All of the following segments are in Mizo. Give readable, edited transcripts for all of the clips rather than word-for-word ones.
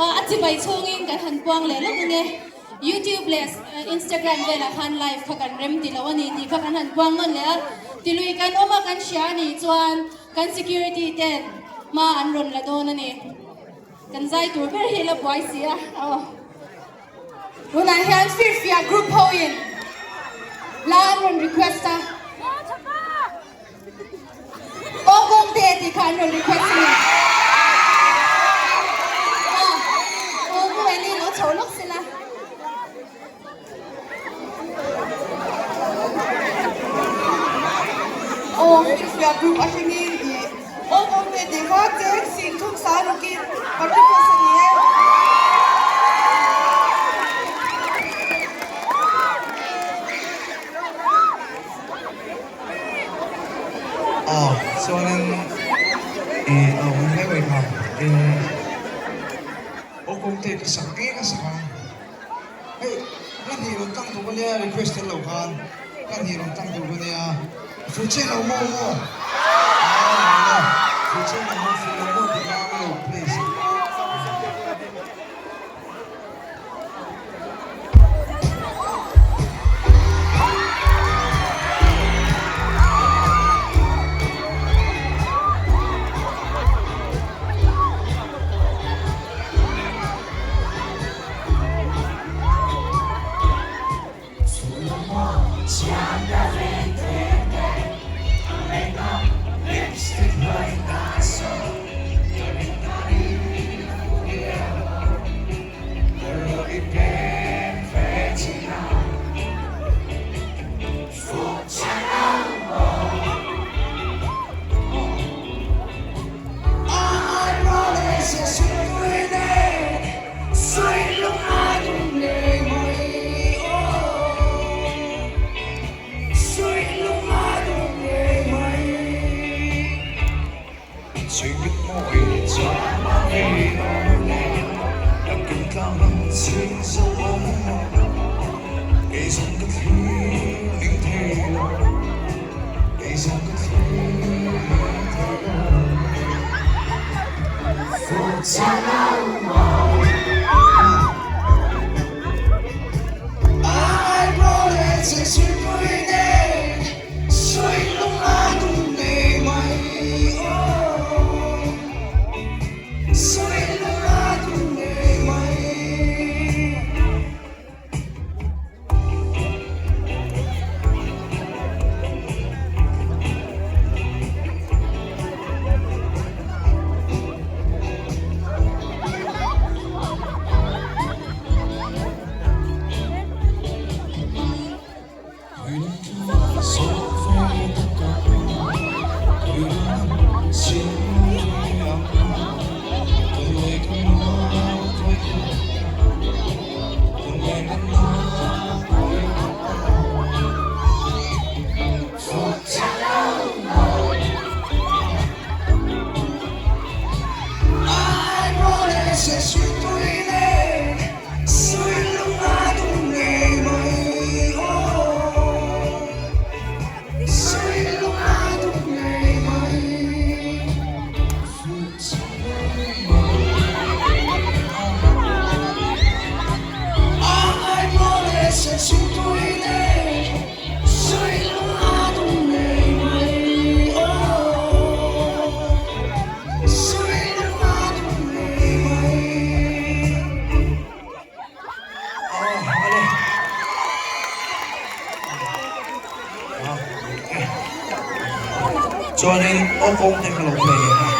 A chibai chhungin kan han puang leh lawk ange. YouTube leh Instagram velah khan live kha kan rem ti lo a ni tih kha kan han puang nawn leh a. Tilui kan awm a kan hria a nih chuan kan security ten hma an rawn la dawn a ni. Kan zai tur ber hi la buai si a. Aw. Tunah hian Firfiah group ho in hla an rawn request a. Aw kawngte tih kha an rawn request a ni. Aw, aw Pu Eli lo chho lawk sela. Aw Firfiah group atangin i aw kawngte tih kha cheng sing thum sa rukin kan request a ni e. Aw chuanin i a awm hle mai kha i aw kawngte ka sak ngei ka sak a hei hla hnih rawn tlang duh ka nia request tel lo khan hla hnih rawn tlang duh ka nia fuh chiah lo maw maw aw fuh chiah lo maw fuh lo maw tih kha ka lo play sak. Chuanin aw kawng te kha lo play leh a.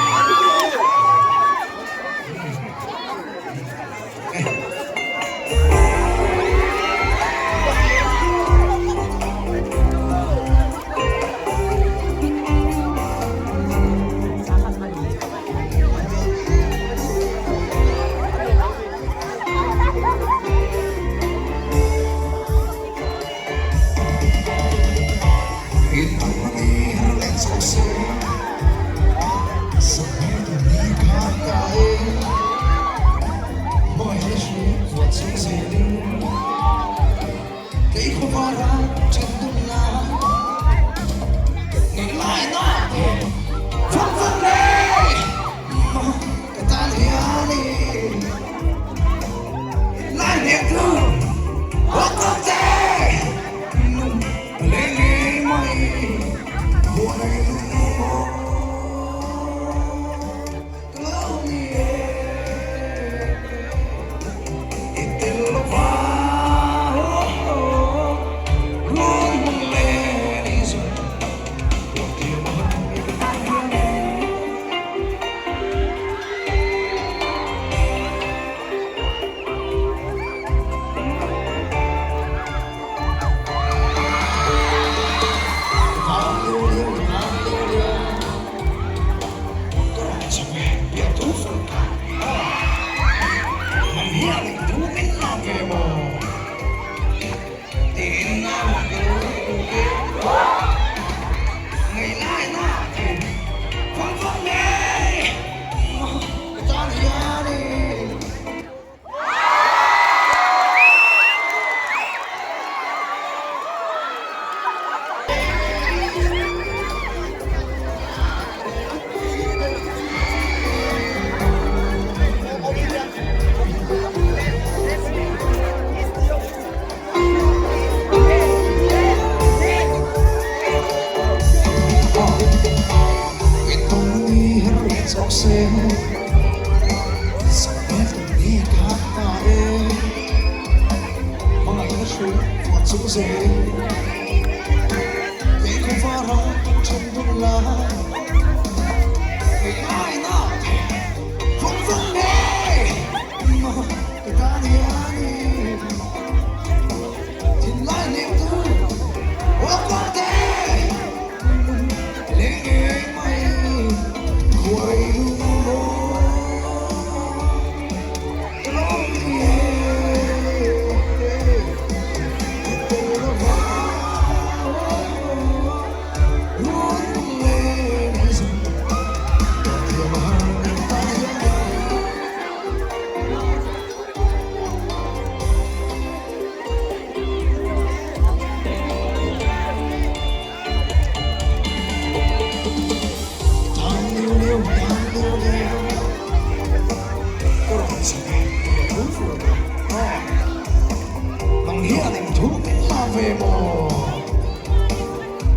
ve maw?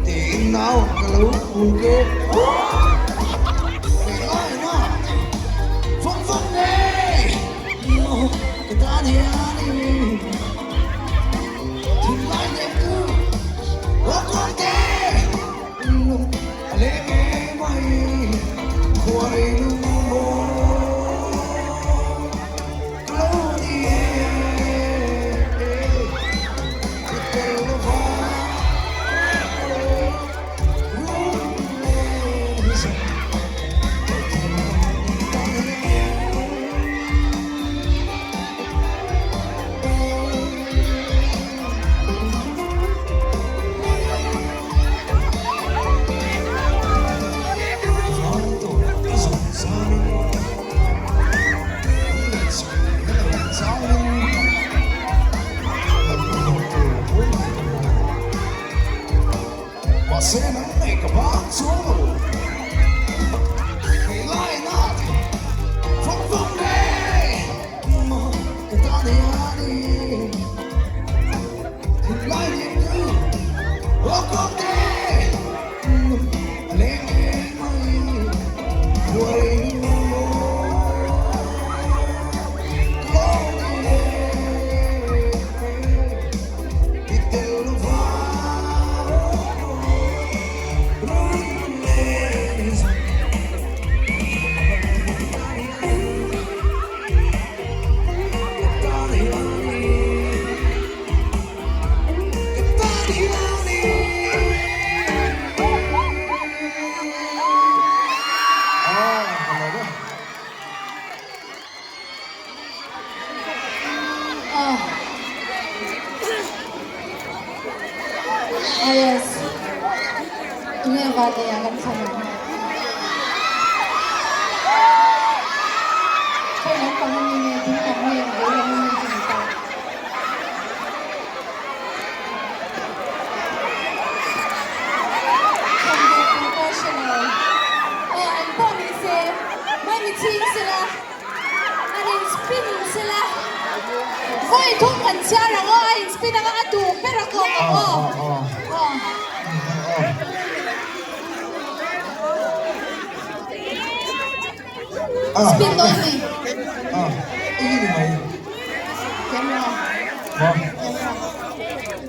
Tiin nau ka lo kuk e. Kei laina vawng vawng ngei maw ka tan hianin thinlai nemtu aw kawngte lung a leng ngei mai khuarei lung maw ka lo ni e. I tel lova Mahse nang nei ka bang chuang lo Kei laina vawng vawng ngei maw ka tan hianin Thinlai nen chu aw kawng te a leng ngei mai Khuai maw ka lo ni e. I tel lova Ah yes. Tunge Valdea kan thlan ang. Khawi lam pang ami nge ding lam nge vei lam ami chu ni ta. Thlan ve tur pawh hre lo. Aw an pawh ni se mai mi chhing sela. An in spin sela vawi thum kan chhiar ang aw, a in spin anga a duh ber a kawk ang aw. Spin dawn mi. Camera. Camera. Camera.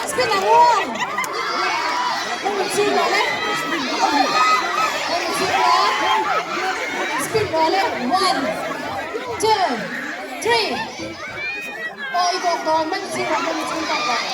Spin ang u! Hemi chhung rawh le. Hemi chhung rawh. Spin rawh le. One, two, three. Aw i kawk dawn. Hemi chhung rawh, hemi chhung kawk rawh.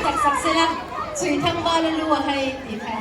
Sak sak sela, chhui thang val a lu a hei tih kha.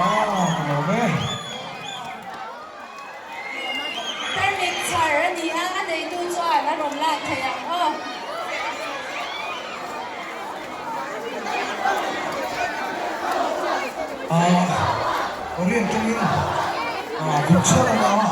Ah, ka lawm e. Permit chhar a ni a, a neitu chuan a rawn lak thei ang aw. Ah, Korean tawngin ah, vawk chhuat a ni a.